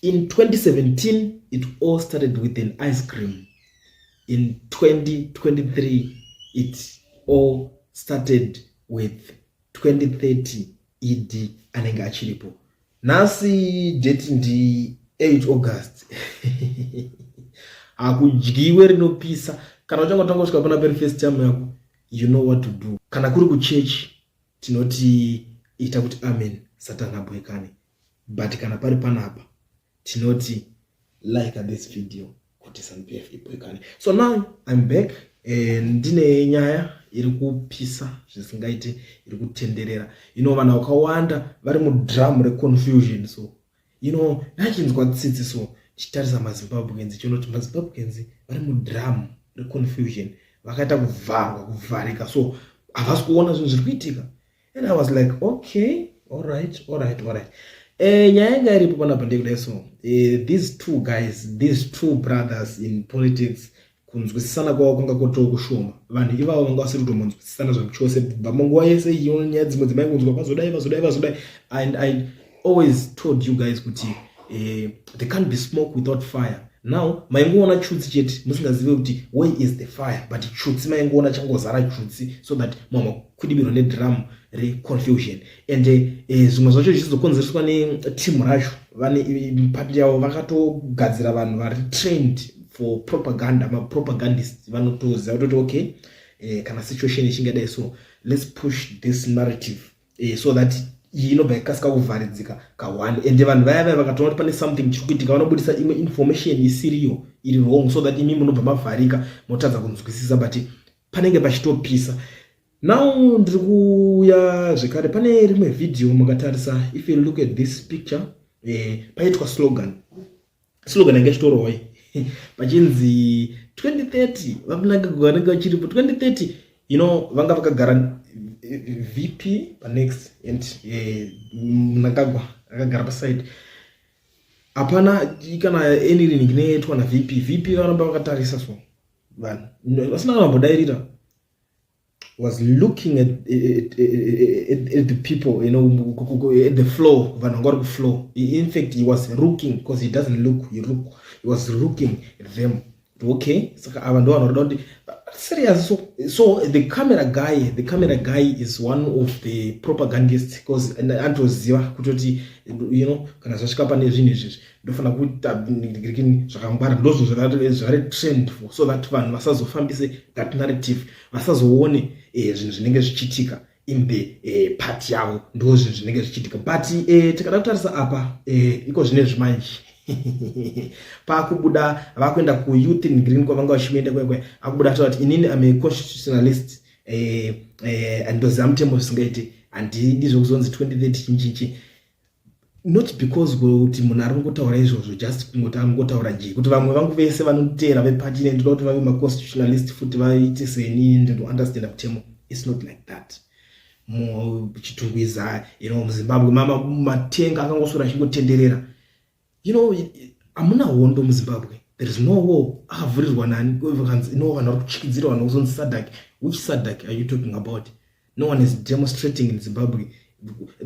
In 2017 it all started with an ice cream. In 2023 it all started with 2030 ED anenge achiripo. Nhasi date ndi 8 August. Hakudyiwe rinopisa. Kana uchangotanga kusvika pana peri first time yako, you know what to do. Kana kuri kuchechi tinoti ita kuti amen, Satan abwekane. But kana pari panapa tinoti like this video kuti ZANU-PF ibwekane. So now I'm back. Ndine nyaya iri kupisa zvisingaiti, iri kutenderera. Vanhu vakawanda vari mudrum reconfusion. So ndachinzwa tsitsi, so tichitarisa maZimbabweans, chiona kuti maZimbabweans vari mudrum reconfusion, vakaita kuvharwa, kuvharika, so havasi kuona zvinhu zviri kuitika. And I was like, okay, all right. Nyaya yanga iripo panapa ndekudai. So these two guys, these two brothers in politics, kunzwisisana kwavo kwanga kotoo kushoma. Vanhu ivavo vanga vasiri kutombonzwisisana zvamuchose kubva munguva yese iyo. Nyaya dzimwe dzemaingonzwa, vazodai, vazodai, vazodai. And I always told you guys kuti there can't be smoke without fire. Now maingoona chutsi chete, musingazive kuti where is the fire, but chutsi maingoona changozara chutsi, so that mamakwidibirwa nedrum reconfusion. And zvimwe zvacho zvichizokonzereswa netimu racho. Vane pati yavo, vakatogadzira vanhu vari trained for propaganda, mapropagandist. Vanotoziva kutoti okay, kana situation ichingadai, so let's push this narrative so that iyi inobva ikasika kuvharidzika ka1. Ende vanhu vaya vaya vakatoona kuti pane something chiri kuitika, vanobudisa imwe information isiriyo, iri wrong, so that imi munobva mavharika, motadza kunzwisisa, but panenge pachitopisa. Now ndiri kuuya zvekare pane rimwe vhidhiyo. Mukatarisa, if you look at this picture, paitwa slogan. Slogan yanga ichitorwa pachinzi 2030, vaMnangagwa vanenge vachiripo 2030. Vanga vakagara, VP panext and Mnangagwa akagara paside. Hapana kana anything inoitwa naVP. VP varamba vakatarisa, so vanhu vasina kana kumbodairira, was looking at the people at the floor. Vanhu vanga vari kufloor. In fact, he was looking, because he doesn't look, he look. He was looking at them. Okay, saka ava ndo vanhu varikuda kuti serious. So the camera guy is one of the propagandists, because anotoziva kutoti kana zvasvika pane zvinhu izvizvi, ndofanira kuita zvakangwara. Ndozvo zvari trained for, so that vanhu vasazofambise that narrative, vasazoone zvinhu zvinenge zvichiitika in the party yavo. Ndo zvinhu zvinenge zvichiitika. But tikada kutarisa apa, iko zvinezvi manje pakubuda vakuenda kuyouth in green kwavanga vachienda kwekwe, akubuda ataura kuti inini am a constitutionalist, andoziva mutemo zvisingaiti, handidi zvokuzonzi 2030 chinchinchi. Not because kuti munhu ari kungotaura izvozvo just kungoti angotaura nje kuti vamwe vangu vese vanoteera vepati ine, ndoda kuti vave maconstitutionalist futi, vaite seni, ndinounderstanda mutemo. It's not like that. Muchitungwiza, muZimbabwe matenga akangoswera achingotenderera. Hamuna hondo muZimbabwe. There is no war. Akavhurirwa nani? No, vanhu vari kutyikidzira vanhu kuzonzi SADC. Which SADC are you talking about? No one is demonstrating in Zimbabwe.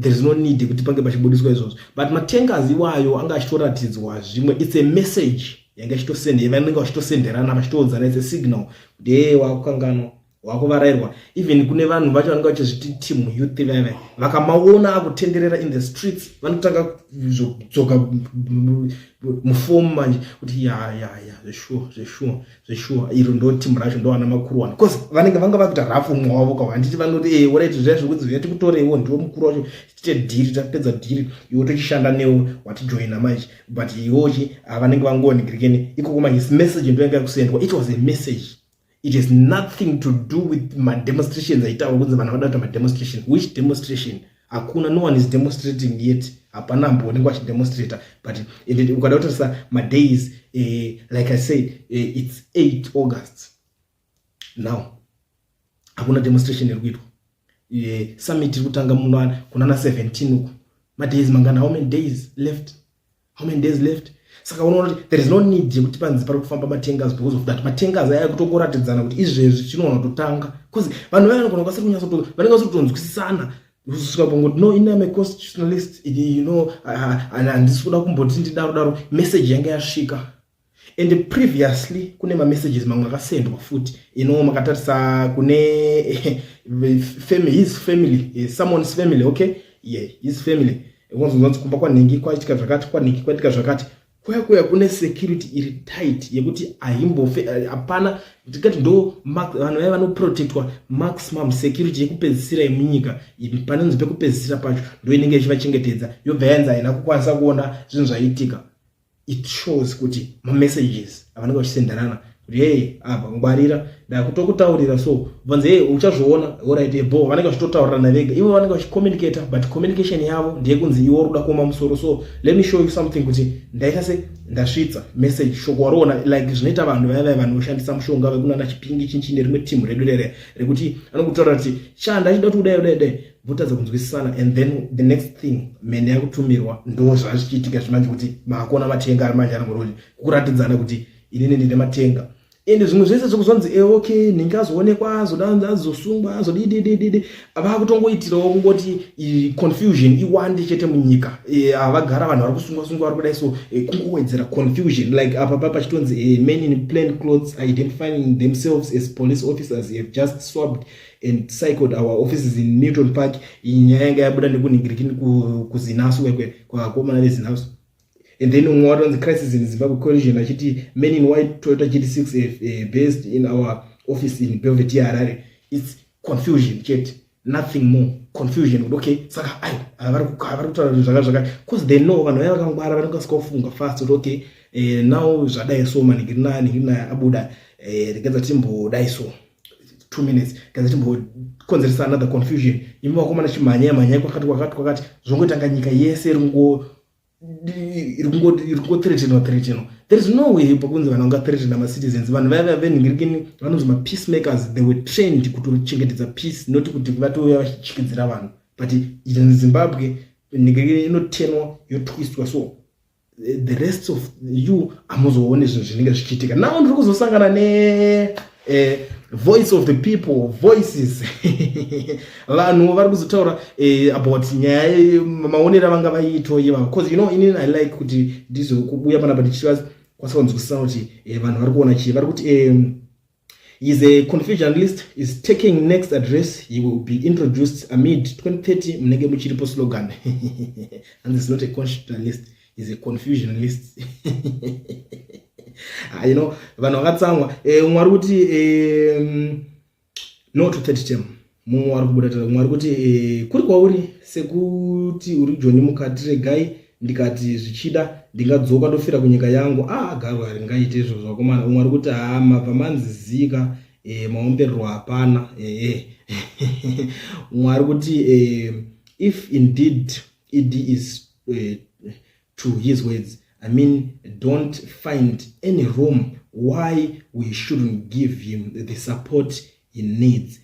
There is no need yekuti pange pachibudiswa izvozvo. But matankers iwayo anga achitoratidzwa zvimwe. It's a message yanga ichitosende, vanenge vachitosenderana, vachitoudzana. It's a signal kuti ee, wakukanganwa, wakuvarairwa. Even kune vanhu vacho vanenge vachizviti team youth vaiva, vakamaona akutenderera in the streets, vanotanga kudzoka mufomu manje kuti ya, zveshuwa, zveshuwa, zveshuwa, iro ndo timu racho, ndo vana makuru wana, because vanenge vanga vakuita rafu mumwe wavo ka. Handiti vanoti e, alright, zviya zvokunzi zviya tikutoreiwo, ndiwo mukuru wacho, tiite dhiri. Tapedza dhiri, iwe tochishanda newe, watijoina manje. But iwochi vanenge vangonigirikeni ikoko manje. Message ndo yanga yakusendwa. It was a message. It has nothing to do with mademonstrations aitaura kunzi vanhu vada kuita mademonstration. Which demonstration? Hakuna. No one is demonstrating yet. Hapana mbo wanenge vachidemonstrata. But and ukada kutarisa madays, like I said, it's 8 August now. Hakuna demonstration iri kuitwa. Summit iri kutanga muno kunana 17 uku. Madays mangana? How many days left? How many days left? Saka unoona kuti there is no need yekuti panzi pari kufamba matankers. Because of that, matankers aya kutongoratidzana kuti izvezvi chinoona kutotanga, because vanhu vaya vanogona vasiri kunyatso, vanenge vasiri kutonzwisisana. Usvika pangoti, "No, ini am a constitutionalist, handisi kuda kumboti ndidaro daro." Message yanga yasvika, and previously kune mamessages mamwe akasendwa futi. Makatarisa kune his family, someone's family, okay, yeah, his family, unozonzwa kumba kwanhingi kwaitika zvakati, kwanhingi kwaitika zvakati, kuya kuya kune security iri tight yekuti haimbofe, hapana. Tikati ndo vanhu vaya vanoprotectwa maximum security yekupedzisira yemunyika, panonzi pekupedzisira pacho ndo inenge ichivachengetedza, yobva yanzi haina kukwanisa kuona zvinhu zvaitika. It shows kuti mamessages avanenge vachisenderana kuti, "Hey, apa ngwarira, ndakutokutaurira." So vanzi, "Hey, uchazviona, alright, bo." Vanenge vachitotaurirana vega ivo, vanenge vachicommunicata, but communication yavo ndeyekunzi iwe uri kuda kuoma musoro, so let me show you something kuti ndaita se ndasvitsa message, shoko wariona. Like zvinoita vanhu vaya vaya vanoshandisa mushonga vekunana Chipingi chinchi nerimwe timu redu rere rekuti anokutaurira kuti, "Cha, ndachida kuti udai, udai, dai," votadza kunzwisisana, and then the next thing mhene yakutumirwa. Ndo zvazvichiitika zvimanje kuti maakona matenga ari manje anongoroti kuratidzana kuti inini ndine matenga. Ende zvimwe zvese zvekuzonzi okay, nhingi azoonekwa, azodanza, azosungwa, azodididididi, vakutongoitirawo kungoti confusion iwande chete munyika. Havagara vanhu vari kusungwa sungwa, vari kudai, so kungowedzera confusion. Like apa pa pachitonzi men in plain clothes identifying themselves as police officers have just swabbed and cycled our offices in Newton Park. Iyi nyaya yanga yabuda nekunhingirikini kuZINASU kwekwe kwavakomana veZINASU. And then umwe watonzi Crisis in Zimbabwe Coalition achiti men in white Toyota GD6 based in our office in Belvedere, Harare. It's confusion chete, nothing more, confusion kuti okay, saka ai vari kutaura zvaka zvakati, because they know vanhu vaya vakangwara, vanokasika kufunga fast kuti okay, now zvadai so, manhingirina nhingirina abuda, regedza timbodai so 2 minutes, kadza timbokonzeresa another confusion. Imi vakomana, chimhanyai mhanyai kwakati kwakati kwakati, zvongotanga nyika yese iri kungothreatenwa threatenwa. There is no way pakunzi vanhu vangathreatena macitizens. Vanhu vaya venhingirikini vanonzi mapeacemakers, they were trained kutochengetedza peace, not kuti vatouya vachichikidzira vanhu. But in Zimbabwe nhingirikini inotenwa, yotwistwa, so the rest of you hamuzooni zvinhu zvinenge zvichiitika. Now ndiri kuzosangana ne voice of the people, voices, vanhu vari kuzotaura about nyaya, maonero avanga vaiito ivavo, because inini I like kuti ndizokubuya panapa ndichikwanisa kunzwisisa kuti vanhu vari kuona chii. Vari kuti is a confusionalist, is taking next address. He will be introduced amid 2030 munenge muchiripo slogan. And is not a constitutionalist, is a confusionalist. Ah, vanhu vakatsamwa. Umwe ari kuti no to third term. Mumwe ari kubuda, mumwe ari kuti kuri kwauri sekuti uri Joni mukati, regai ndikati zvichida ndingadzoka ndofira kunyika yangu. Ah, garwa ringaite izvozvo, vakomana. Umwe ari kuti, "Ha, mabva manzizika, maombererwa hapana." Umwe ari kuti if indeed ED is to his words, I mean, don't find any room why we shouldn't give him the support he needs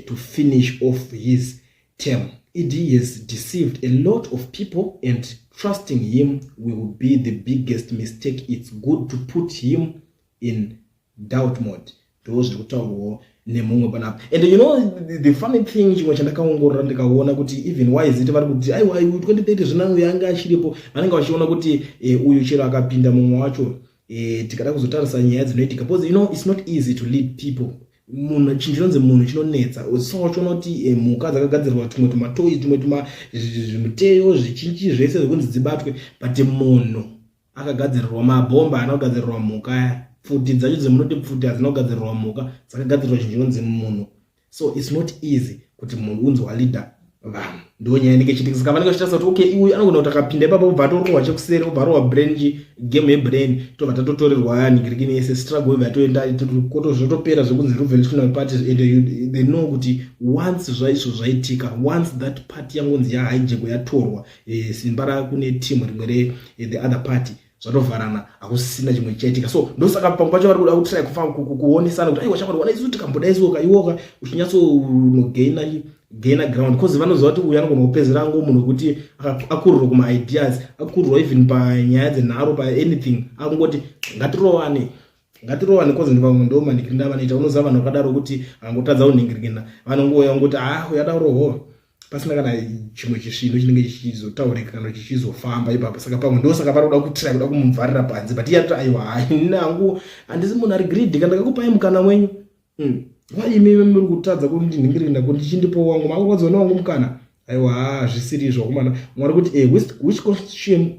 to finish off his term. ED has deceived a lot of people and trusting him will be the biggest mistake. It's good to put him in doubt mode. Ndo zviri kutaurwawo nemumwe panapa. And the funny thing, chimwe chandakaongorora ndikaona kuti even why is it vari kuti aiwa, 2030 zvina uyu anga achiripo, vanenge vachiona kuti uyu chero akapinda mumwe wacho, tikada kuzotarisa nyaya dzinoitika, because it's not easy to lead people. Munhu, chinhu chinonzi munhu chinonetsa. So uchiona kuti mhuka dzakagadzirwa tumwe tumatoyi, tumwe tuma zvimuteyo, zvichinji zvese zvekunzi dzibatwe, but munhu akagadzirirwa mabhomba, haana kugadzirirwa mhuka. Pfuti dzacho dzemunoti pfuti hadzina kugadzirirwa mhuka, dzakagadzirirwa chinhu chinonzi munhu. So it's not easy kuti munhu unzi waleader vanhu. Ndo nyaya inenge ichiitika. Saka vanenge vachitarisa kuti okay, uyu anogona kuti akapinda ipapo, ubva atorohwa chekuseri, ubva arohwa brain, game yebrain, tobva tatotorerwa ningirikini yese, struggle ibva yatoenda koto, zvotopera zvekunzi Revolutionary Party. And they know kuti once zvaizvo zvaitika, once that party yangonzi yahijackwa, yatorwa, simba rakune team rimwe re the other party, zvatovharana, hakusisina chimwe chichaitika. So ndosaka pamwe pacho vari kuda kutry kuonesana kuti aiwa, shamwari, wana isu tikambodai isoka, iwoka uchinyatsonogaina gaina ground, because vanoziva kuti uyu anogona kupedzera ngo munhu wekuti akurirwa kumaideas, akurirwa even panyaya dzenharo, paanything, akungoti ngatirovane, ngatirovane, cause ndivamwe ndo manhingirina vanoita. Unoziva vanhu vakadaro kuti angotadza kunhingirikina, vanongouya ngoti, "Ah, uyada kurohwa." Pasina kana chimwe chisvino chinenge chichizotaurika kana chichizofamba ipapo. Saka pamwe ndosaka vari kuda kutry kuda kumuvharira panze, but iye atoti aiwa, haini hangu, handisi munhu ari greedy. Kana ndakakupai mukana wenyu, Why imi muri kutadza kundinhingirira kuti chindipo wangu makurwadziwa newangu mukana? Aiwa, hazvisiri izvo akomana. Mwari kuti which constitution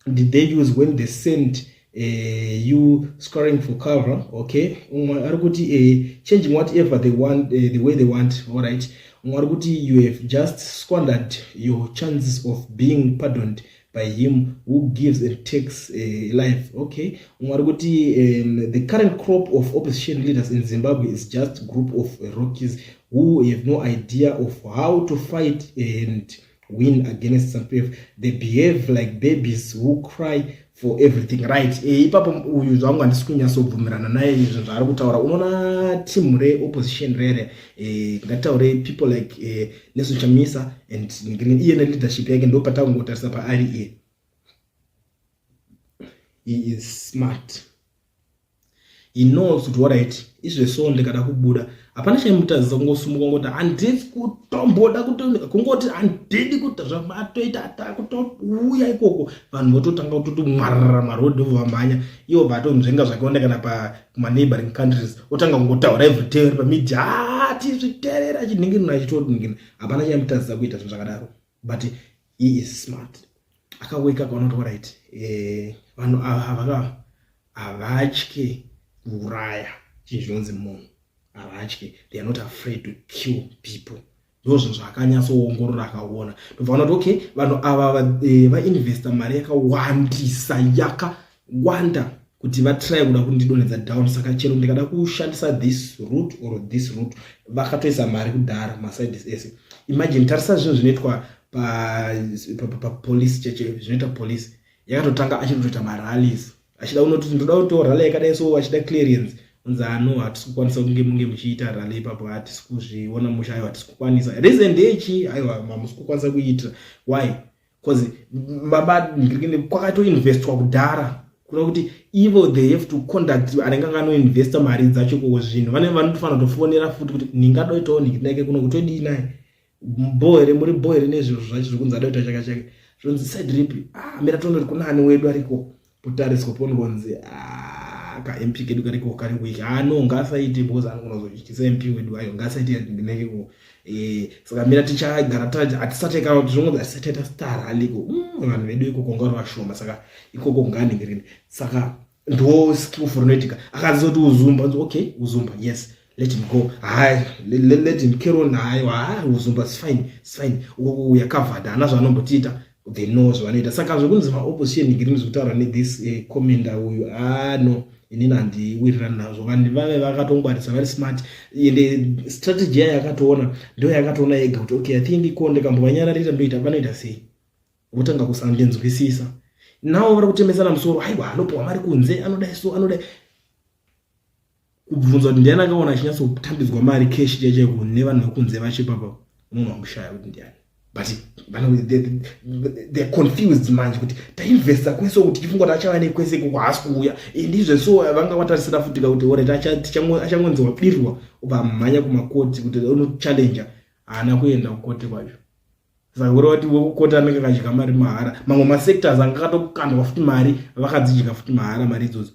did they use when they sent you scoring for cover? Okay, umwe ari kuti changing whatever they want, the way they want. All right, umwe ari kuti you have just squandered your chances of being pardoned by him who gives and takes life. Okay, umwe ari kuti the current crop of opposition leaders in Zimbabwe is just group of rookies who have no idea of how to fight and win against ZANU-PF. They behave like babies who cry for everything. Right, ipapo uyu zvangu handisi kunyatsobvumirana naye izvo zvaari kutaura. Unoona timu reopposition rere, ngatitaure people like Nelson Chamisa and Green, iye neleadership yake, ndo patakungotarisa paari iye. He is smart. He knows kuti alright, izveso ndikada kubuda hapana chaimutadzisa kungosumuka ngoti handisi kutomboda, kungoti handidi kuita zvamatoita, kutouya ikoko vanhu vototanga kutoti mwarara marodhi, vamhanya ivo vatonzvenga zvakawanda kana pamaneighboring countries, otanga kungotaura every day pamedia, hatizviteerera, achinhingirina, achitonhingirina. Hapana chaimutadzisa kuita zvinhu zvakadaro, but he is smart. Akaweka akaona kuti alright, vanhu ava vaka havatye kuuraya chinhu chinonzi munhu, havatye. They are not afraid to kill people. Ndo zvinhu zvaakanyatsoongorora akaona, ndobva kuti okay, vanhu ava vainvesta mari yakawandisa, yakawanda, kuti vatry kuda kundidonhedza down. Saka chero ndikada kushandisa this route or this route, vakatoisa mari kudhara masides ese. Imagine, tarisa zvinhu zvinoitwa papolice cheche, zvinoita police yakatotanga achitotoita marallies, achida kunoti ndoda kutoa rally yakadai so, achida clearance, unzi ano hatisi kukwanisa kunge munge muchiita rally ipapo, hatisi kuzviona musha, aiwa, hatisi kukwanisa. Reason ndeyechi? Aiwa, mamusi kukwanisa kuiitira. Why? Because kwakatoinvestwa kudhara, kuda kuti ivo they have to conduct anenge anganoinvesta mari dzacho koko. Zvinhu vane vanotofanira kutofonera futi kuti ningadoitawo nhingi kuno kutodii naye, bo here, muri bo here nezviro zvacho zvekunzi adoita chaka chake, zvonzi side ripi? Ah, mira tonoti kuna ani wedu ariko potariswa, pongonzi, ah, kaMP kedu kariko kari weak. Ah, no, ngaasaite because anogona kuzotyisa MP wedu. Ayo ngaasaite nekeko. Saka mira tichagara hatisati kana kuti zvongonzi hatisati taita star aliko, vanhu vedu ikoko ngari vashoma, saka ikoko ngaanhingirini. Saka ndo skillful rinoitika. Akazoti Uzumba, okay, Uzumba, yes, let him go. Hai, let him carry on. Haiwa, hai, Uzumba is fine, is fine, uya covered, haana zvaanombotiita. They know zvavanoita. Saka zvekunzi maopposition green zvekutaura nethis commenter uyu, ah, no, inini handiwirirani nazvo. Vanhu vave vakatongwarisa, vari smart, ende strategy yayo yakatoona, ndo yakatoona yega kuti okay, I think iko ndikambovanyararira ndoita vanoita sei, votanga kusandinzwisisa. Navo vari kutemesana musoro, aiwa, anopiwa mari kunze, anodai so, anodai. Kubvunza kuti ndiani akaona achinyatsotambidzwa mari cash chaichaiko nevanhu vekunze vacho ipapa, unoona kushaya kuti ndiani. But they're confused manje kuti tainvesta kwese uku tichifunga kuti achava nekwese ikoko, haasi kuuya. Ndizvo so vanga vatarisira futi kuti alright, achangonzi wabirwa, ubva mhanya kumakoti kuti unochallenja. Haana kuenda kukoti kwacho. Saka kureva kuti wekukoti anenge akadya mari mahara. Mamwe masectors anga akatokandwa futi mari, vakadzidya futi mahara mari idzodzo.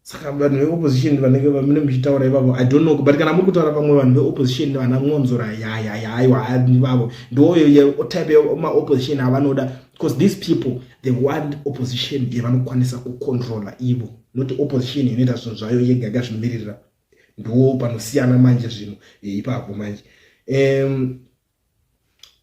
Saka vanhu veopposition vanenge vamune muchitaura ivavo, I don't know, but kana muri kutaura vamwe vanhu veopposition, vana Mwonzora, yayaya, aiwa, vavo ndo type yemaopposition avanoda, because these people, they want opposition yevanokwanisa kucontrola ivo, not opposition inoita zvinhu zvayo yega yakazvimiririra. Ndo panosiyana manje zvinhu ipapo manje.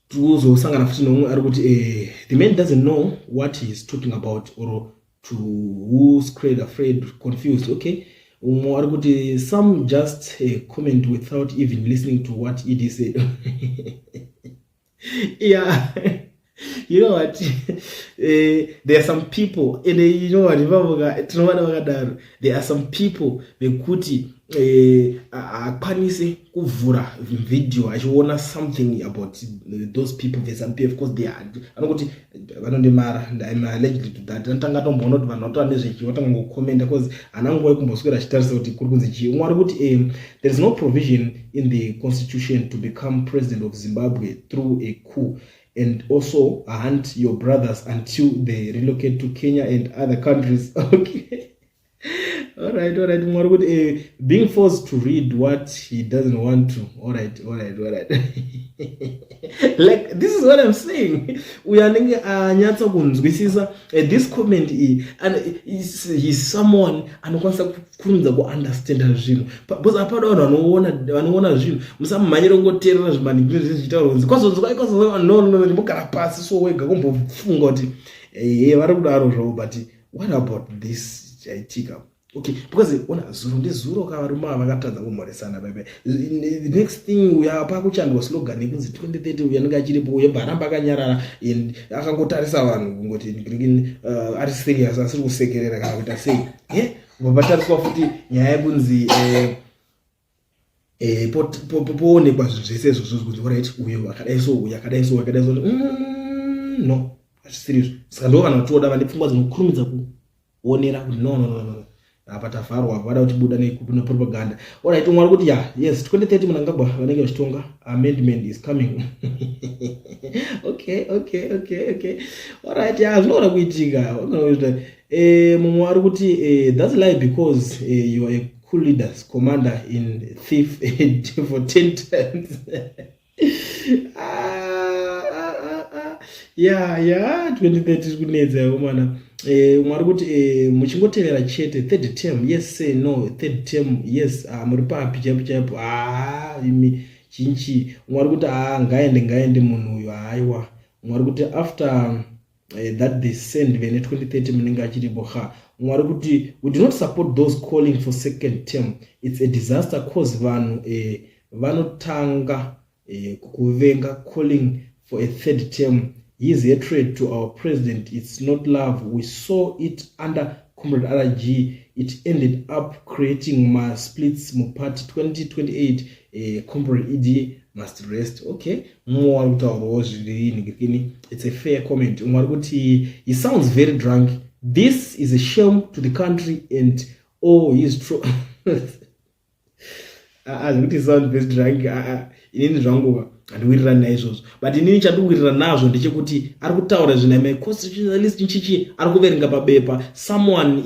Tuzosangana futi nomwe ari kuti the man doesn't know what he is talking about or to who scared, afraid, confused. Okay, umwe ari kuti some just comment without even listening to what ED said. Yeah. You know what, there are some people, and you know what, ivavoka tinovana vakadaro. There are some people vekuti haakwanisi kuvhura video achiona something about those people veZANU PF, because they are vanongoti vanondimara. I'm allergic to that. Anotanga tomboona kuti vanhu vatoa nezvechii, vatanga ngokomenda, because haana nguva yekumboswera achitarisa kuti kuri kunzi chii. Umwe ari kuti there is no provision in the constitution to become president of Zimbabwe through a coup, and also hunt your brothers until they relocate to Kenya and other countries. Okay, all right. Mumwe ari kuti being forced to read what he doesn't want to. All right. Like, this is what I'm saying. Uyo anenge anyatsa kunzwisisa this comment iyi, and he's someone anokwanisa kukurumidza kuunderstanda zvinhu, because apada vanhu vanoona zvinhu. Musamumhanyire kungoteerera zvimaningiro zvese zvichitaurwa kunzi kwazonzwa kwazonzwa. No, no, no, ndimbogara pasi so wega kumbofunga kuti ehe, vari kudaro zvavo, but what about this chaitika? Okay, because ona zuro ndezuro ka varume ava vakatadza kumhoresana baibai. The next thing, uya pakuchandwa slogan yekunzi 2030, uyu anenge achiripo, uye bva aramba akanyarara and akangotarisa vanhu kungoti ari serious, asiri kusekerera kana kuita sei. Ye bva patariswa futi nyaya yekunzi poonekwa zvinhu zvese izvozvo kuti alright, uyu akadai so, uyu akadai so, uyu akadai so. No, hazvisiri izvo. Saka ndo vanhu vatoda vane pfungwa dzinokurumidza kuonera kuti no, no, no, no, apa tavharwa, vada kutibuda nepropaganda. Alright, umwe ari kuti ya, yes, 2030 Mnangagwa vanenge vachitonga, amendment is coming. Okay, alright, ya, zvinogona kuitika. Mumwe ari kuti that's lie, because you are a cool leaders commander in thief for 10 times. Ah, ah, ah, ah. Ya, 2030 iri kunetsa yekomana. Umwe ari kuti muchingotevera chete third term, yes, say no third term, yes. Ah, muri papi chaipo chaipo? Ah, imi chinchi. Umwe ari kuti ah, ngaende, ngaende munhu uyu, haiwa. Umwe ari kuti after that they send vene 2030 munenge achiripo ha. Umwe ari kuti we do not support those calling for second term. It's a disaster, cause vanhu vanotanga kuvenga. Calling for a third term, his hatred to our president, it's not love. We saw it under Comrade RG. It ended up creating ma splits muparty. 2028, Comrade ED must rest. Okay, mumwe wari kutaurawo zviri ningirikini. It's a fair comment. Umwe ari kuti he sounds very drunk. This is a shame to the country and all his zvekuti sound best drunk, inini zvangu handiwirirani naizvozvo, but inini chandikuwirirana nazvo ndechekuti ari kutaura zvinhu maconstitutionalist nchichi ari kuverenga pabepa. Someone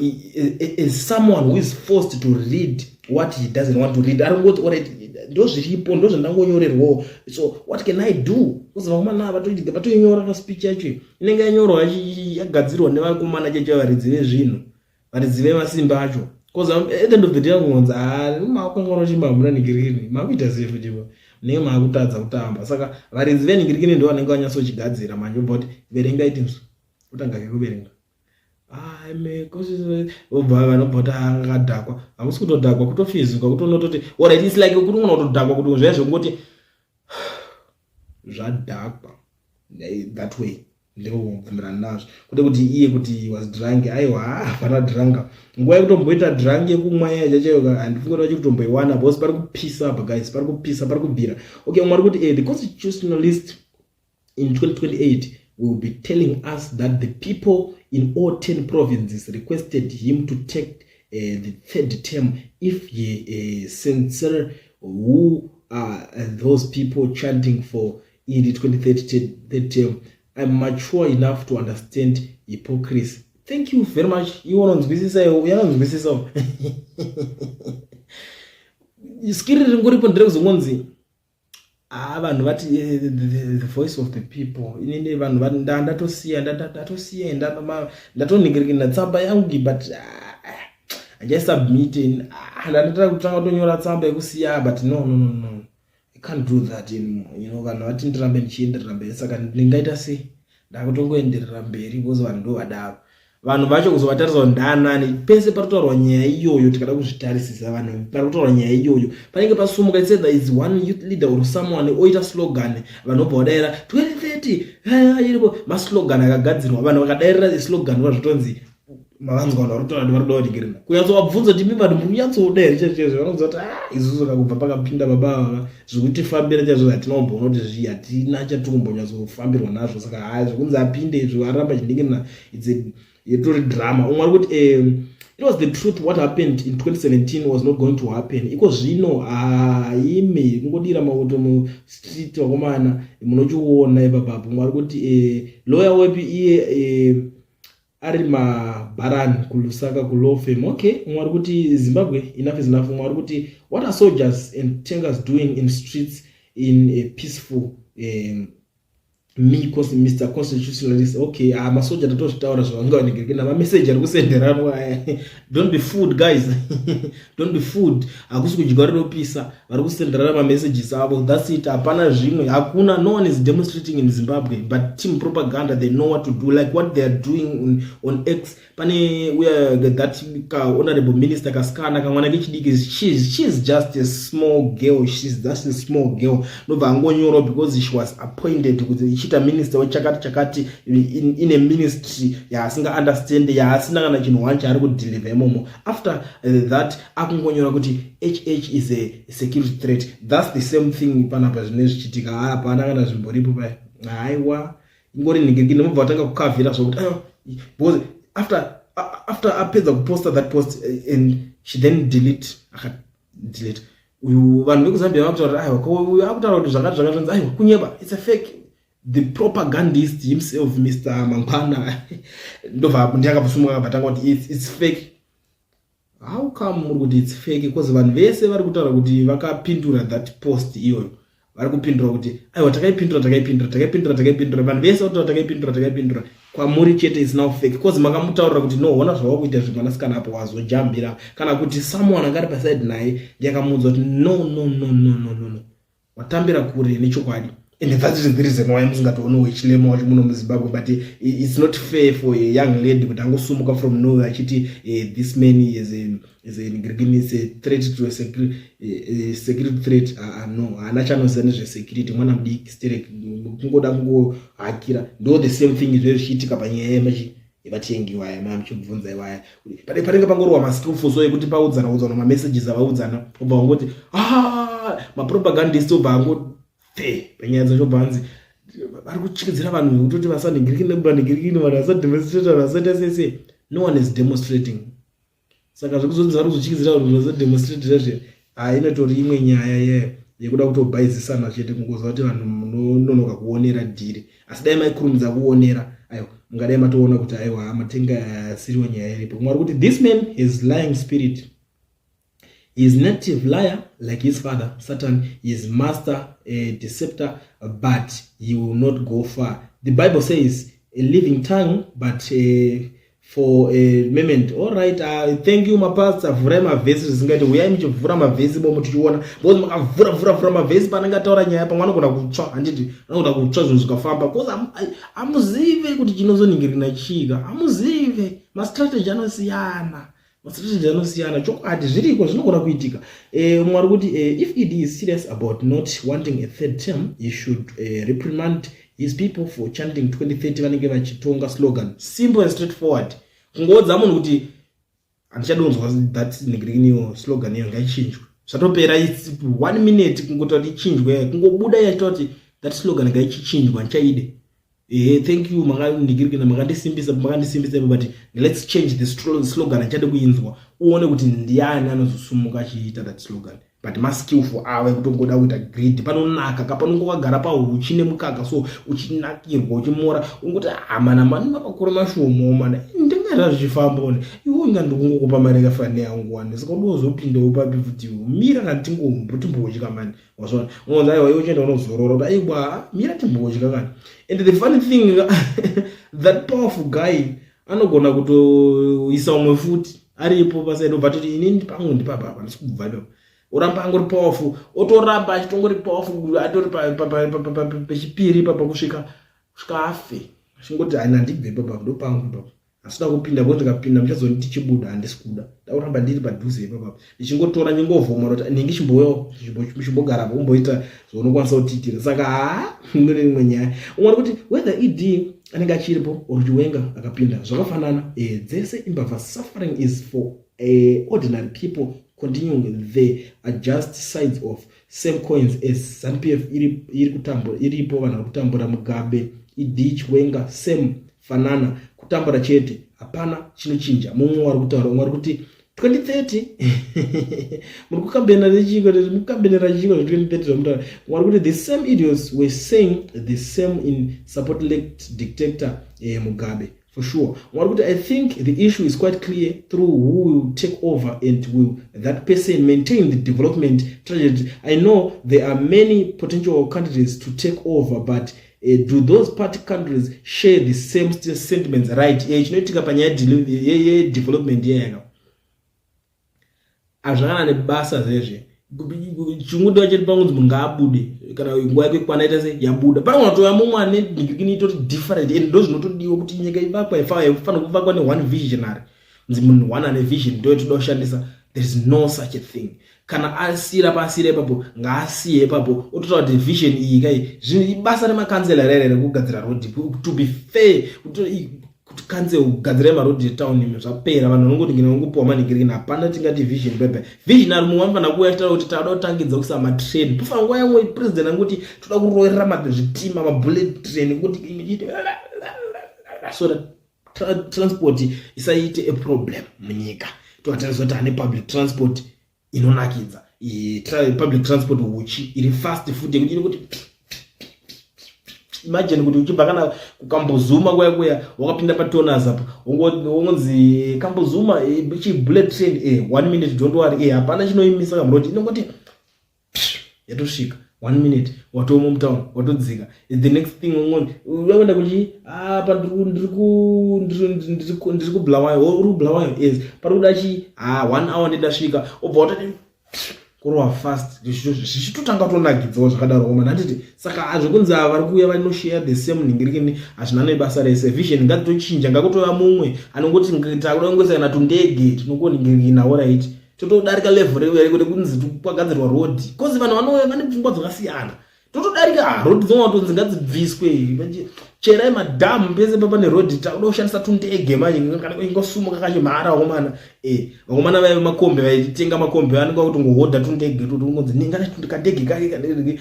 is someone who is forced to read what he doesn't want to read. Ari kungoti alright, ndo zviripo, ndo zvandangonyorerwawo, so what can I do? Kuzi vakomana vatoinyora paspeech yacho, inenge yanyorwa, yagadzirwa nevakomana checho, varidzi vezvinhu, varidzi vemasimba acho, because at the end of the day angonzi makanganwa chimba, hamuna ningirikini, makuita sei futi, munenge maakutadza kutamba. Saka varidzi veningirikini ndo vanenge vanyatsochigadzira manje, obva kuti verenga itinzwa, otanga ke kuverenga, obva vanobva kuti akadhakwa. Hakusi kutodhakwa, kutofizuka, kutonototi alright, it's like kuri unogona kutodhakwa kuti zvaya zvekungoti zvadhakwa that way. Ndikubvumirana nazvo kwete kuti iye kuti was drunk. Aiwa, hapana drunk. Nguva yekutomboita drunk yekumwa yaya chachayo handifungi kuti vachiri kutomboiwana, because pari kupisa apa guys, pari kupisa, pari kubvira. Okay, umwe ari kuti the constitutionalist in 2028 will be telling us that the people in all 10 provinces requested him to take the third term. If he sincere, who are those people chanting for ED 2030 third term? I'm mature enough to understand hypocrisy. Thank you very much. Iwe unonzwisisa, iwe uyanonzwisisawo. Skiri ringoripo nderekuzongonzi ah, vanhu vati the voice of the people. Inini vanhu ndatosiya, ndatosiya, ndatoningirikina tsamba yangu, but handichaisubmit. Ndatotanga kutanga kutonyora tsamba yekusiya, but no, no, no, no, I can't do that anymore. Vanhu vati ndirambe ndichienderera mberi, saka ndingaita sei? Ndakutongoenderera mberi because vanhu ndo vadaro. Vanhu vacho kuzovatarisa kuti ndaanani. Pese pari kutaurwa nyaya iyoyo, tikada kuzvitarisisa, vanhu pari kutaurwa nyaya iyoyo panenge pasumuka, it's either is one youth leader or someone oita slogan, vanhu vobva vadaira 2030 iripo. Maslogan akagadzirwa, vanhu vakadairira slogan, vazvitonzi mavanzwa vanhu vari kutaura vari kuda kudigirina. Kunyatsovabvunza kuti imi vanhu muri kunyatsoda here chaizvo chaizvo, vanonzwa kuti ah, isusu kakubva pakapinda baba ava zvekutifambira chaizvo hatina kumboona kuti zvi hatina chatiri kumbonyatsofambirwa nazvo. Saka haa, zvekunzi apinde izvo aramba chindingirina, it's a yetori drama. Umwe ari kuti it was the truth, what happened in 2017 was not going to happen iko zvino. Haime kungodira mauto mustreet, vakomana, munochiona ipapapo. Umwe ari kuti lawyer wepi iye ari mabharani kuLusaka kulaw firm. Okay, umwe ari kuti Zimbabwe, enough is enough. Umwe ari kuti what are soldiers and tankers doing in streets in a peaceful me Mr Constitutionalist. Okay, ah, masoja tatozvitaura zvavanga vanigirike namameseji ari kusenderanwa aya. Don't be fooled, guys, don't be fooled. Hakusi kudya rinopisa, vari kusenderana mamessages avo, that's it. Hapana zvimwe, hakuna. No one is demonstrating in Zimbabwe, but team propaganda, they know what to do, like what they are doing on X. Pane uya that ka honorable minister kasikana, kamwana kechidiki, she's just a small girl, she's just a small girl. Nobva angonyorwa because she was appointed kuti ichiita minister wechakati chakati in a ministry yaasinga understand, yaasina kana chinhu one chaari kudeliver imomo. After that akungonyora kuti HH is a security threat. That's the same thing panapa zvine zvichiitika. Hapana kana zvimboripo paya, haiwa, ingori nhingirikini. Mobva vatanga kukavhira zvokuti because after apedza kuposta that post and she then delete, akadelete uyu, vanhu vekuZambia vakutaura kuti aiwa, uyu akutaura kuti zvakati zvakati, zvanzi aiwa, kunyeba, it's a fake. The propagandist himself, Mr Mangwana, ndobva ndiakabvosumuka akabva tanga kuti it's fake. How come muri kuti it's fake? Because vanhu vese vari kutaura kuti vakapindura that post iyoyo, vari kupindura kuti aiwa, takaipindura, takaipindura, takaipindura, takaipindura. Vanhu vese vari takaipindura, takaipindura. Kwamuri chete is now fake because makamutaurira kuti no, hona zvavakuita zvemwanasikana apo wazojambira, kana kuti someone anga ari paside naye ndiakamuudza kuti no, no, no, no, no, no, no, watambira kure nechokwadi. And that is the reason why musingatooniwo Hichilema wacho muno muZimbabwe. But it's not fair for a young lady kuti angosumuka from nowhere achiti this man is a threat to a security threat. No, haana chanoziva nezvesecurity, mwana mudiki sterek, kungoda kungohakira. Ndo the same thing izvo zvichiitika panyaya yemachi yevatengi vaya maa muchibvunza ivaya. Panenge pangorohwa maskillful so ekuti paudzana udzana mamessages avaudzana, obva wangoti ah, mapropagandist obva angofe panyaya dzacho, bva hanzi vari kutyisidzira vanhu kutoti vasanhingirikini, vanhingirikini, vanhu vasademonstrate, vanhu vasaita sese. No one is demonstrating. Saka zvekuzonzi vari kuzotyisidzira vanhu vasademonstrate zvezve, ha, inotori imwe nyaya yeyo yekuda kutobhaizisana chete, kungoziva kuti vanhu munononoka kuonera dhiri. Asi dai maikurumidza kuonera, aiwa, mungadai matoona kuti aiwa, matenga asiriwo nyaya iripo. Mwari kuti this man is lying spirit. He is native liar like his father Satan. He is master a deceptor, but he will not go far. The Bible says a living tongue but for a moment. All right, thank you, mapastor. Vhurai mavhesi zvisingaiti, uyai muchivhura mavhesi bomo tichiona, because makavhura vhura vhura mavhesi panenge ataura nyaya, pamwe anogona kutsva, handiti? Anogona kutsva, zvinhu zvikafamba, because hamuzive kuti chinozoningirina chika, hamuzive mastrategy anosiyana, mastrategy anosiyana. Chokwadi zviriko, zvinogona kuitika. Mwari kuti if ED is serious about not wanting a third term, he should reprimand his people for chanting 2030 vanenge vachitonga slogan. Simple and straightforward, kungoudza munhu kuti handichadonzwa that ningirikiniyo slogan iyo, ngaichinjwe, zvatopera. One minute kungoita kuti ichinjwe, kungobuda yachita kuti that slogan ngaichichinjwa, handichaide. Ehe, thank you, makandikirikina, makandisimbisa, makandisimbisa, but let's change the slogan, handichade kuinzwa. Uone kuti ndiani anozosumuka achiita that slogan. But maskillful ava ekutongoda kuita greed, panonaka ka, panongo kagara pahuchi nemukaka, so uchinakirwa, uchimora, ungoti hamana mani makakura mashomo mana, ndingaita zvichifamba one, iwe inga ndikungokupa mari yakafanira yangu wani, saka udozopindawo papi futi? Mira kana timbodya mani, wazvona? Unonzi aiwa, iwe uchienda unozorora kuti aiwa, mira timbodya kani. And the funny thing, that powerful guy anogona kutoisa umwe futi aripo paside, obva toti inini pangu ndipapa apa, ndisi kubva ipapo, oramba angori powerful, otoramba achitongori powerful, atori pechipiri ipapa kusvika afe, achingoti haina, ndibve ipapa, ndopangu ipapo. Handisida kupinda because ndikapinda muchazoni tichibuda, handisi kuda. Ndakuramba ndiri padhuze ipapa. Ndichingotora ndingovhomora kuti ndinge chimbouyawo, chimbogara apo umboita zvaunokwanisa kutiitira. Saka haa, ndine imwe nyaya. Umwe ari kuti whether ED anenge achiripo or Chiwenga akapinda zvakafanana. Dzese imbavha, suffering is for ordinary people continuing the adjust sides of same coins as ZANU-PF iri kutambura, iripo vanhu vari kutambura. Mugabe, ED, Chiwenga, same, fanana, kutambura chete, hapana chinochinja. Mumwe wari kutaura, umwe ari kuti 2030 muri kukambena nechiko, mukukambenera chiko zve2030 zvamutaura. Umwe ari kuti the same idiots were saying the same in support late dictator Mugabe for sure. Umwe ari kuti I think the issue is quite clear through who will take over and will that person maintain the development trajectory. I know there are many potential candidates to take over, but do those party countries share the same sentiments, right? Chinoitika panyaya yedevelopment yeyaka hazvakana nebasa zvezve. Chingodiwa chete pangunzi munhu ngaabude kana nguva yake kwana ita se yabuda, panogona kutouya mumwe ane nhingirikini itori different, and ndo zvinotodiwa kuti nyika ivakwa, ifanira kuvakwa neone visionary, nzi munhu one ane vision ndo yatoda kushandisa. There is no such a thing. Kana asiyira paasiyira ipapo, ngaasiye ipapo, ototaura kuti vision iyi kai. Ibasa remakanzela rere rekugadzira road, to be fair, kuti council kugadzirai marodhi etown imi, zvapera. Vanhu vanongoti ngina vangopiwa manhingirikini, hapana tingati vision pepe visionary. Mumwe anofanira kuuya achitaura kuti tauda kutangidza kuisa matrain, pofanira nguva yamwe president angoti toda kuroverera zvitima, mabullet train, kuti so that transport isaite a problem munyika. Tovatarisa kuti ane public transport inonakidza, public transport huchi iri fast futi, yekuti inekuti imagine kuti uchibva kana kuKambuzuma kuya kuya, wakapinda paTonaz apo, wongonzi Kambuzuma chibullet train, one minute, don't worry, hapana chinoimisa kamuroti, inongoti yatosvika, one minute watomo mutown, watodzika. The next thing unoenda kuchi apa ndiri kuBulawayo, uri kuBulawayo, yes, pari kuda chi one hour ndendasvika, obva watoti kurova fast, zvichitotanga kutonakidzawo zvakadaro omana, handiti? Saka zvekunzi ava vari kuuya vanoshare the same nhingirikini hazvina nebasa rese. Vision ngatitochinja, ngakutova mumwe anongoti takuda kungoisa kana tundege tinongonhingirikina, alright, totodarika level rekunzi kwagadzirwa road, cause vanhu vanouya vane pfungwa dzakasiyana. Totodarika road, dzongatonzi ngadzibviswe, cherai madhamu pese pane road, takuda kushandisa tundege manje, kana ingosumuka kachimhara. Vakomana, vakomana vaive makombi, vaitenga makombi, vanenge vakutongohodha tundege, totongonzi ninga kandege kake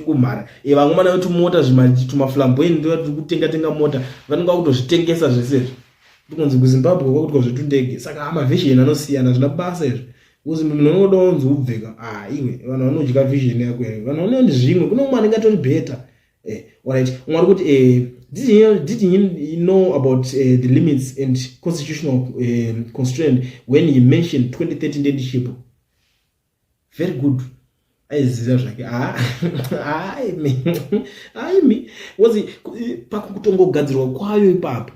kumhara. Vakomana vetumota, tumaflamboyant, tiri kutenga tenga mota, vanenge vakutozvitengesa zvese izvi, tokunzi kuZimbabwe kwakuitwa zvetundege. Saka mavision anosiyana, zvina basa izvi, because munhu unoda unzi ubveka, ah, iwe vanhu vanodya vision yako here? Vanhu vanoona zvimwe, kune umwe anenge atori better. Alright, umwe ari kuti did he know about the limits and constitutional constraint when he mentioned 2030 leadership? Very good, aiziva zvake. Aimi aimi was pakutongogadzirwa kwayo ipapo,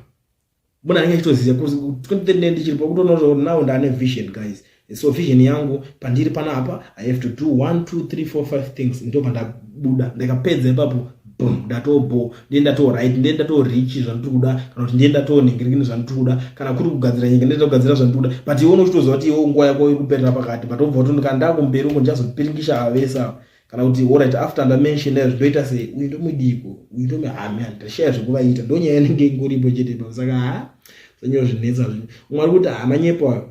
munhu anenge achitoziva 2030 ndichiri pakutoona kuti now ndaane vision, guys. So vision yangu pandiri panapa, I have to do 1 2 3 4 5 things, ndobva ndabuda, ndikapedza ipapo, boom, ndatobo, ndiye ndato right, ndiye ndato reach zvandiri kuda, kana kuti ndiye ndatonhingirikini zvandiri kuda, kana kuri kugadzira nyika, ndiye ndakugadzira zvandiri kuda. But iwe unochitoziva kuti iwe nguva yako iri kuperera pakati, but obva kuti kana ndakumberi uko ndichazopiringisha avesa, kana kuti alright, after ndamention izvo ndoita sei, uyu ndomudiko, uyu ndomuhami, ndashaya zvekuvaita, ndonyaya inenge ingoripo chete ipapo. Saka ha, sanyaya zvinetsa zvinhu. Umwe ari kuti hamanyepo ayo,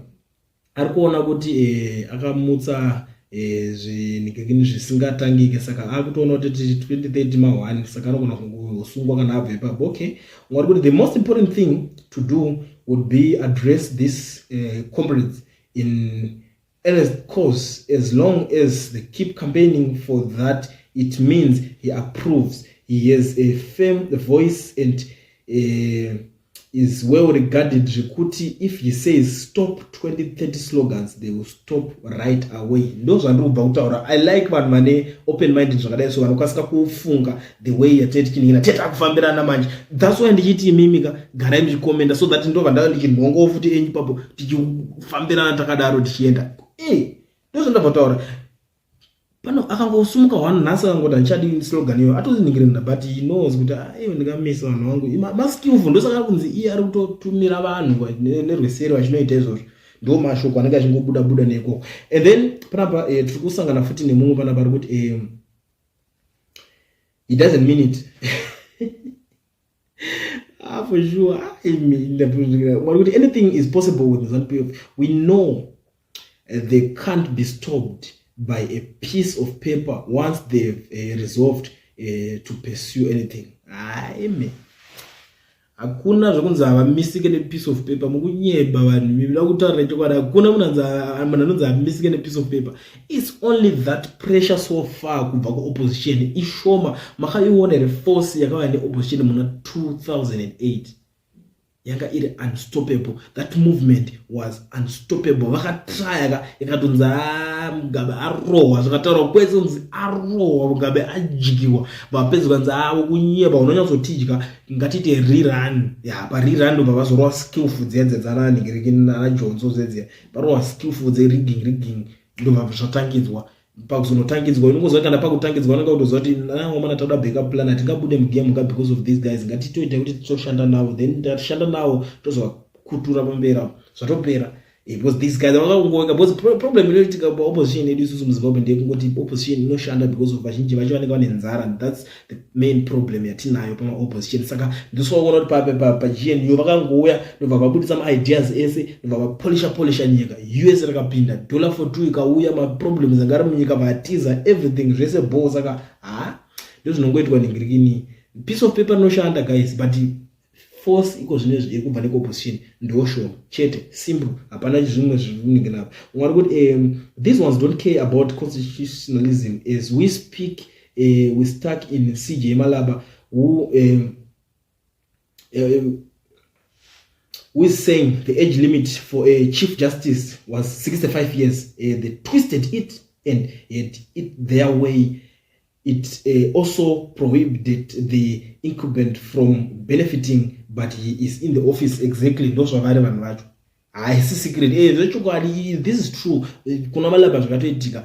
ari kuona kuti akamutsa zvinhingirikini zvisingatangike, saka akutoona kuti 2030 ma1, saka anogona kungosungwa kana abva ipapo. Okay, umwe ari kuti the most important thing to do would be address this comrades in earnest, cause as long as they keep campaigning for that, it means he approves. He has a firm voice and is well regarded, zvekuti if he says stop 2030 slogans, they will stop right away. Ndo zvandiri kubva kutaura. I like vanhu vane open minded zvakadai, so vanokwanisa kufunga the way yatee tichiningina tete akufambirana manje. That's why ndichiti imimika garai muchikomenda, so that ndobva ndava ndichinhongawo futi enyu papo, tichifambirana takadaro tichienda. E, ndo zvandabva kutaura. Pano akangosumuka one nhasi akangoti handichadi slogan iyoyo, atoziningirina, but he knows kuti, ah, iyo ndikamisa vanhu vangu maskillful. Ndosaka ari kunzi iye ari kutotumira vanhu nerweseri vachinoita izvozvo. Ndo mashoko anenge achingobuda buda nekoko. And then panapa tiri kusangana futi nemumwe panapa ari kuti he doesn't mean it. Ah, for sure. Mwari kuti anything is possible with ZANU PF. We know they can't be stopped by a piece of paper once they've resolved to pursue anything. Aime, hakuna zvekunzi havamisike nepiece of paper. Mukunyeba vanhu, mida kutaurira chokwadi. Hakuna munhu anonzi hamisike nepiece of paper. It's only that pressure so far kubva kuopposition ishoma. Makaiona here force yakava neopposition muna 2008? Yanga iri unstoppable. That movement was unstoppable. Vakatraya, ikatonzi Mugabe arohwa, zvakataurwa kwese kunzi arohwa, Mugabe adyiwa. Vapedzi kanzi avo kunyeba, unonyatsotidya, ngatiite rerun. Ya, parerun ndobva vazorova skillful dziya dzananhingiriki anaJonso dzedziya, varova skillful dzerigging, rigging, ndobva zvatangidzwa. Pakuzonotangidzwa, unongoziva kana pakutangidzwa unenge kutoziva kuti naomana tauda backup plan, hatingabude mugame ka because of these guys. Ngatitoita kuti titoshanda navo, then tashanda navo tozovakutura pamberi apo, zvatopera. Because these guys vakangoweka, because problem inoitika paopposition yedu isusu muZimbabwe ndeyekungoti opposition inoshanda because of vazhinji vacho vanenge vane nzara. That's the main problem yatinayo pamaopposition. Saka ndoswakuona kuti paGNU vakangouya, ndobva vabudisa maideas ese, ndobva vapolisha polisha nyika. US rakapinda, dollar for two ikauya, maproblems anga ari munyika vatiza, everything zvese bo. Saka ha, ndozvinongoitwa nengirikini. Piece of paper rinoshanda, guys, but force iko zvinezvi iri kubva nekuopposition ndo shoma chete, simple. Hapana zvimwe zvinenge napo. Mwari kuti these ones don't care about constitutionalism. As we speak, we stuck in CJ Malaba who is saying the age limit for a chief justice was 65 years. They twisted it and had it their way. It also prohibited the incumbent from benefiting, but he is in the office. Exactly, ndo zvavari vanhu vacho. Haisi secret, zvechokwadi, this is true. Kuna Malaba zvakatoitika,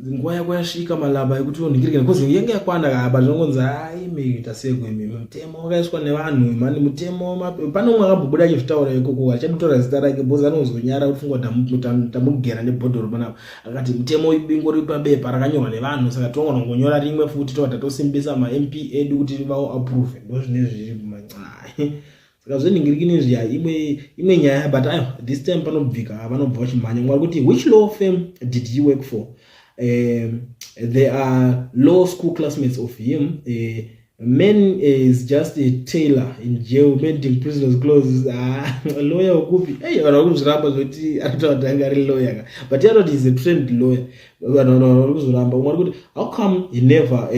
nguva yako yasvika, Malaba, yekuti unhingirike because yenge yakwana apa. Zvinongonzi aimeita seko imi, mutemo wakaiswa nevanhu mani mutemo. Pane umwe akambobuda achizvitaura ikoko, achadi kutaura zita rake because anozonyara kufunga kuti tamugera nebhodhoro panapa. Akati mutemo ingori pabepa rakanyorwa nevanhu, saka tinogona kungonyora rimwe futi, tobva tatosimbisa maMP edu kuti vao approve. Ndo zvine zviri. Saka zvenhingirikini zviya imwe nyaya, but aiwa, this time panobvika, vanobva vachimhanya. Mwari kuti which law firm did he work for? There are law school classmates of him. Man is just a tailor in jail mending prisoners' clothes. Ah, lawyer ukupi? Hey, vanhu vari kuzviramba zvekuti anotaura kuti anga ari lawyer ka, but he anoti is a trained lawyer. Vanhu vari kuzviramba. Umwe ari kuti how come he never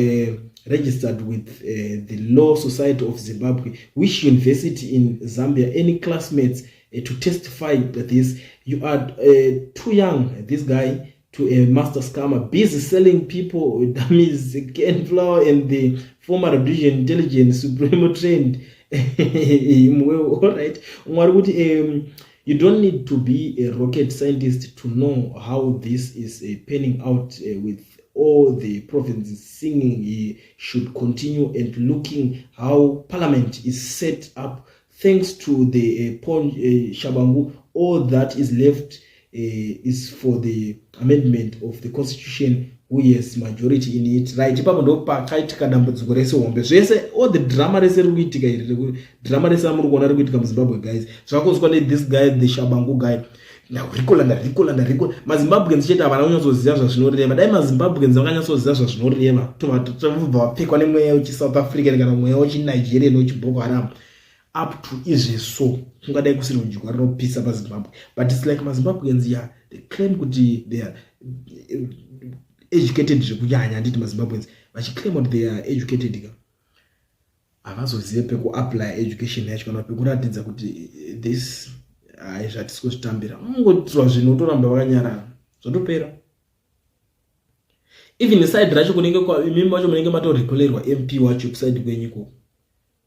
registered with the Law Society of Zimbabwe? Which university in Zambia? Any classmates to testify this? You are too young, this guy to a master scammer busy selling people dummies, cane flour, and the former Rhodesian intelligence supremo trained him well. All right. Umwe ari kuti you don't need to be a rocket scientist to know how this is panning out, with all the provinces singing he should continue and looking how parliament is set up thanks to the Pon Shabangu. All that is left is for the amendment of the constitution, who has majority in it. Right, ipapo ndo pakaitika dambudziko rese hombe, zvese, all the drama rese riri kuitika iri, drama rese ramuri kuona riri kuitika muZimbabwe, guys, zvakakonzwa nethis guy, the Shabangu guy. Ndarecalla, ndarecalla, ndarecalla. MaZimbabweans chete havana kunyatsoziva zvazvinoreva. Dai maZimbabweans vakanyatsoziva zvazvinoreva, tobva vapfekwa nemweya wechiSouth African kana mweya wechiNigerian, wechiBoko Haram, up to izveso kungadai kusiri kudyiwa rinopisa paZimbabwe. But it's like maZimbabweans, ya, they claim kuti they are educated zvekunyanya. Handiti maZimbabweans vachiclaim kuti they are educated ka, havazozive pekuapply education yacho kana pekuratidza kuti this hai, zvatisi kuzvitambira. Unongotirwa zvinhu, utoramba vakanyarara, zvotopera. Even side racho kunenge imimi vacho munenge matorekolerwa MP wacho kuside kwenyu ikoko,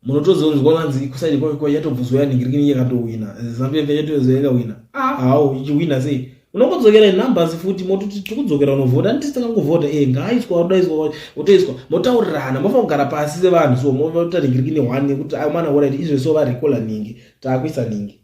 munotozonzwa vanzi kuside kwako yatobvuzwa yanhingirikini, yakatowina ZANU PF, yatozo yakawina. Ah, hau ichiwina sei? Unongodzokera numbers futi, mototi tikudzokera unovhota. Anditi takangovhota e ngaaiswa, odaiswa, otoiswa, motaurirana. Mofanira kugara pasi sevanhu, so motaringiriki neone yekuti amana, alright, izve so varekola ningi, taakuisa ningi,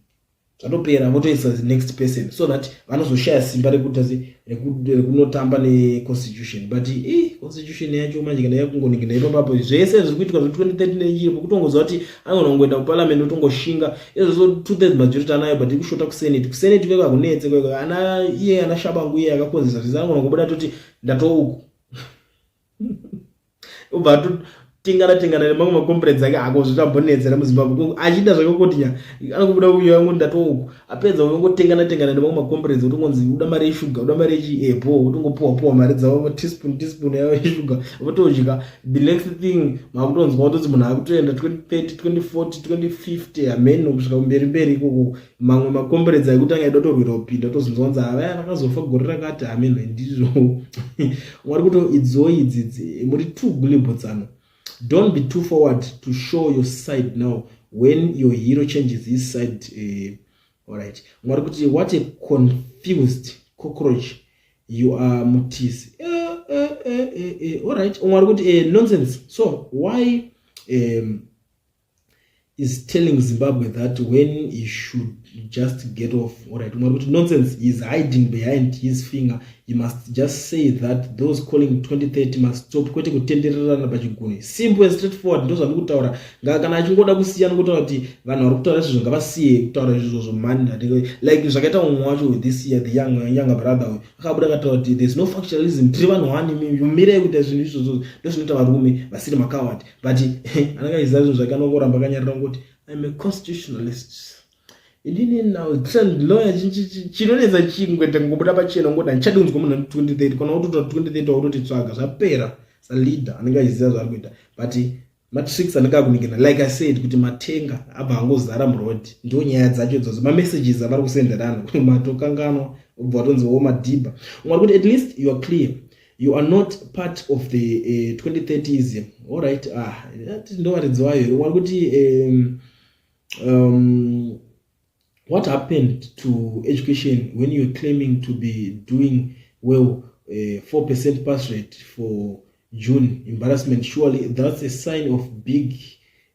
zvatopera, votoisa the next person, so that vanozoshaya simba rekuita se rekunotamba neconstitution. But i constitution yacho manje kana yakungoningina ipapapo, zvese zviri kuitwa zve2030 nechiripo, kutongoziva kuti anogona kungoenda kuparliament, otongoshinga izvozvo. 2/3 majority anayo, but ikushota kusenate. Kusenate kweko hakunetse kweko, ana iye ana Tshabangu, iye akakonzesa zvese, anogona kungobuda toti ndatouku, ubva tingana tingana nemamwe macomrades ake. Hako zvitambonetsera muZimbabwe, achida zvake kuti nya anokubuda uyo yangu ndatouku, apedza ungotengana tengana nemamwe macomrades, utongonzi uda mari yeshuga, uda mari yechiebo, utongopuwa puwa mari dzavo, teaspoon teaspoon yavo yeshuga, votodya. The next thing makutonzwa kutoti munhu akutoenda 2030, 2040, 2050, hameno kusvika kumberi mberi ikoko. Mamwe macomrades aikuti anga aida kutorwira kupinda, tozonzwa kunzi havaya vakazofa gore rakati, hameno. Ndizvo mwari kuti idzoi idzidzi muri too gullible tsano. Don't be too forward to show your side now when your hero changes his side. Alright, mwari kuti what a confused cockroach you are, Mutisi. Alright, mwari kuti nonsense. So why is telling Zimbabwe that when he should just get off? Alright, mwari kuti nonsense, he is hiding behind his finger. He must just say that those calling 2030 must stop, kwete kutendererana pachigunwe. Simple and straightforward, ndo zvandiri kutaura. Kana achingoda kusiya, nokutaura kuti vanhu vari kutaura izvozvo ngavasiye kutaura izvozvo mani. Like zvakaita mumwe wacho this year, the younger brother uyu akabuda akataura kuti there is no factionalism, tiri vanhu one, mirai kuita zvinhu izvozvo. Ndo zvinoita varume vasiri macoward, but anenge achiziva zvinhu zvake, anongoramba akanyarira ngoti I'm a constitutionalist, inini now trained lawyer. Chinonetsa chingwete kungobuda pachena ngoti handichadi kunzwa munhu 2030. Kana wototora 2030, wautoti tsvaga, zvapera. Saleader anenge achiziva zvaari kuita, but matricks anenge akuningina, like I said, kuti matenga abva angozara muroad. Ndo nyaya dzacho idzodzo, mamessages avari kusenderana, matokanganwa, ubva watonzi wo madhibha. Umwe ari kuti at least you are clear, you are not part of the 2030ism. Alright, ah, ndovaridzi wayo here? Umwe ari kuti what happened to education when you're claiming to be doing well? 4% pass rate for June, embarrassment. Surely that's a sign of big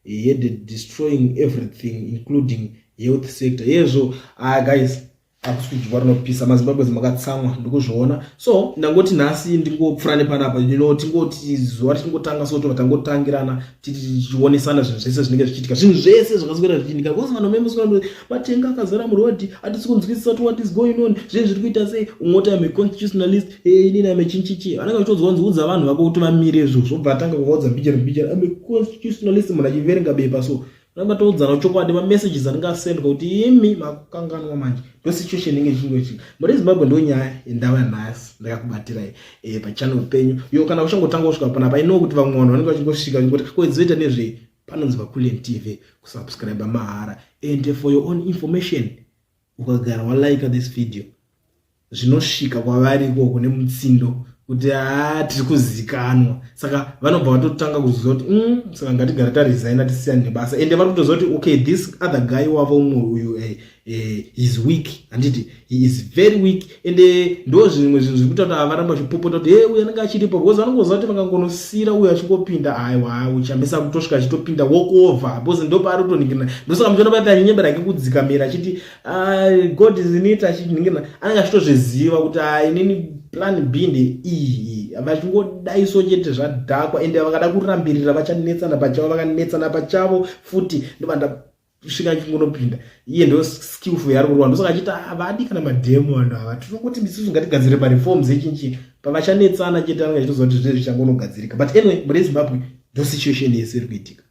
headed destroying everything, including health sector. Yezvo, ah guys, hakusi kudyiwa rinopisa. MaZimbabwe makatsamwa, ndikuzviona. So ndangoti nhasi ndingopfuura nepanapa, tingoti zuva richingotanga, so tobva tangotangirana tichionesana zvinhu zvese zvinenge zvichiitika, zvinhu zvese zvakaswera zvichiitika, because vanhu memuswera matenga akazara murodhi, hatisi kunzwisisa kuti what is going on, zvinhu zviri kuita sei. Umwe oti I'm constitutionalist, inini I'm chinchichi, vanenge vachitodzwa kunzi vanhu vako kuti vamire izvo, zvobva atanga kuvaudza mbichana mbichana, I'm constitutionalist, munhu achiverenga bepa. So vangatoudzana chokwadi, mamessages anenge asendwa kuti imi makukanganwa manje. Ndo situation inenge ichingoitika muri Zimbabwe. Ndo nyaya yendava yanhasi ndakakubatirai pachannel penyu yo. Kana uchangotanga kusvika panapa, ino kuti vamwe vanhu vanenge vachingosvika vachingoti koidzoita nezvei, panonzi paCulian TV, kusubscribe mahara. And for your own information, ukagara walike this video, zvinosvika kwavari ikoko nemutsindo kuti haa, tiri kuzikanwa. Saka vanobva vatotanga kuziva kuti saka ngatigare taresigna, tisiyane nebasa. Ende vari kutoziva kuti okay, this other guy wavo umwe uyu is weak, handiti? He is very weak. Ende ndo zvimwe zvinhu zviri kuita kuti avaramba vachipopota kuti e uyu anenge achiripo, because vanongoziva kuti vakangonosira uyu achingopinda, aiwa, uchamisa kutosvika achitopinda walk over, because ndo paari kutoningirina. Ndosaka muchiona paipa achinyembera ake kudzikamira achiti, ah, God is in it, achiningirina, anenge achitozviziva kuti ah, inini plan B ndeiyi. Vachingodaiso chete zvadhakwa. Ende vakada kurambirira, vachanetsana pachavo, vakanetsana pachavo futi, ndobva ndasvika chingonopinda iye. Ndo skillful yaari kurwa, ndosaka achiti havadi kana mademo vanhu ava, tinongoti isusu ngatigadzire mareforms echinchi. Pavachanetsana chete, anenge achitoziva kuti zvinezvi zvichangonogadzirika. But anyway, muri Zimbabwe, ndo situation yese iri kuitika.